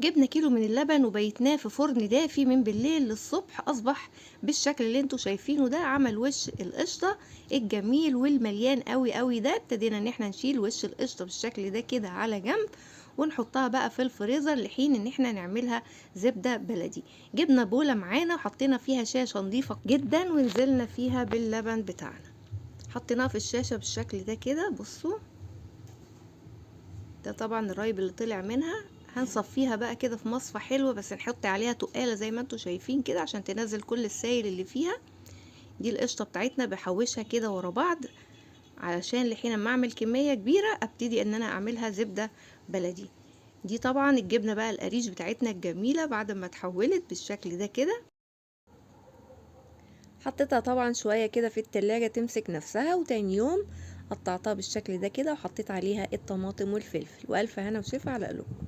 جبنا كيلو من اللبن وبيتناه في فرن دافي من بالليل للصبح، اصبح بالشكل اللي انتوا شايفينه ده. عمل وش القشطه الجميل والمليان قوي قوي ده. ابتدينا ان احنا نشيل وش القشطه بالشكل ده كده على جنب، ونحطها بقى في الفريزر لحين ان احنا نعملها زبدة بلدي. جبنا بوله معانا وحطينا فيها شاشة نظيفة جدا، ونزلنا فيها باللبن بتاعنا، حطيناها في الشاشة بالشكل ده كده. بصوا ده طبعا الرايب اللي طلع منها، هنصفيها بقى كده في مصفى حلوة، بس نحط عليها تقالة زي ما انتوا شايفين كده عشان تنزل كل السائل اللي فيها. دي القشطة بتاعتنا بحوشها كده ورا بعض علشان لحين ما اعمل كمية كبيرة ابتدي ان انا اعملها زبدة بلدي. دي طبعا الجبنة بقى القريش بتاعتنا الجميلة بعد ما اتحولت بالشكل ده كده، حطيتها طبعا شوية كده في التلاجة تمسك نفسها، وتاني يوم قطعتها بالشكل ده كده وحطيت عليها الطماطم والفلفل. والف هنا وشفا على قلوبكم.